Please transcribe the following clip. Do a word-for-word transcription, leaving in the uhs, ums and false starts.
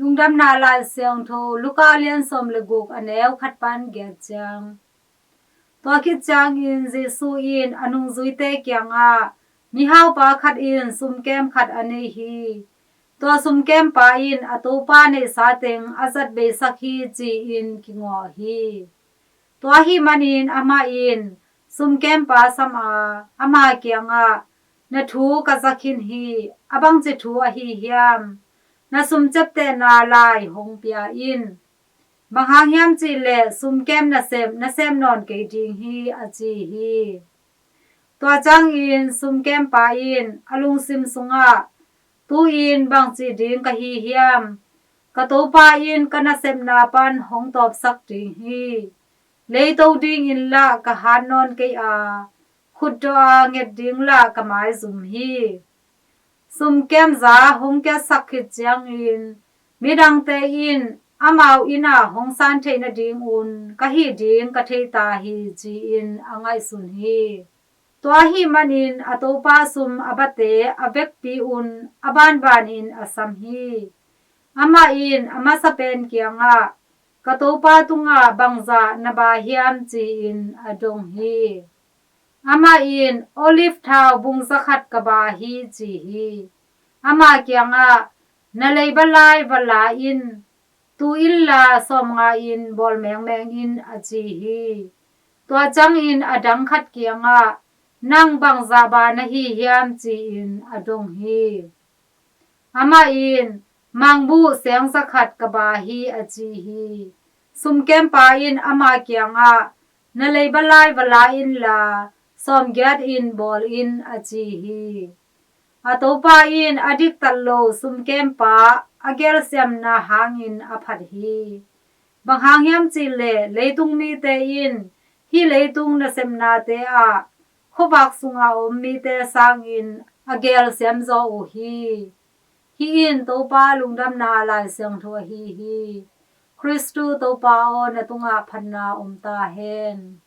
Lungdamna Lai Siangtho, Luka a lian sawm le guk, a neu khat pan giat ciang. Tua khit ciangin Jesu in a nungzuite kiangah, mihaupa khat in sumkem khat a nei hi. Tua sumkempa in a topa neihsa teng a zat beisak hi, ci-in kingawh hi. Tua ahih manin amah in sumkempa sam a, ama kiangah, na thu ka za khin hi, a bangci thu ahi hiam? Na sumceptehna lai hong pia in. Bang hang hiam cih leh sumkem nasep na sem nawn kei ding hi, a ci hi. Tua ciangin sumkempa in a lungsim sungah, tu-in bangci ding ka hi hiam? Ka topa in ka nasepna pan hong tawpsak ding hi. Leito dingin lah ka hat nawn kei a, khutdawh a nget ding lah ka maizum hi. Sumkemza hong kiatsak khit ciangin midangte in amau inn ah hong san theih nadingun ka hih ding ka thei ta hi, ci-in a ngaihsun hi. Tua ahih manin a topa sum a bate a vekpi-un a banbanin a sam hi. Amah in a masa pen kiangah, ka topa tungah bangzah na ba hiam, ci-in a dong hi. Amah in, olive thau bung za khat ka ba hi, ci hi. Ama kiangah, na leiba lai va la in, tu inla sawmnga in bawl mengmeng in, a ci hi. Tua ciangin a dang khat kiangah, nang bangzah ba na hi hiam, ci-in a dong hi. Amah in, mangbuh seng za khat ka ba hi, a ci hi. Sumkempa in ama kiangah, na leiba lai va la inla sawmgiat in bawl in, a ci hi. A topa in a diktat lo sumkempa a gelsiamna hangin a phat hi. Bang hang hiam cih leh leitung mite in hih leitung nasepnate ah khuavak sunga om mite sangin a gelsiam zaw uh hi. Hih in Topa Lungdamna Lai Siangtho ahi hi. Khristu Topa aw, na tungah phatna om ta hen.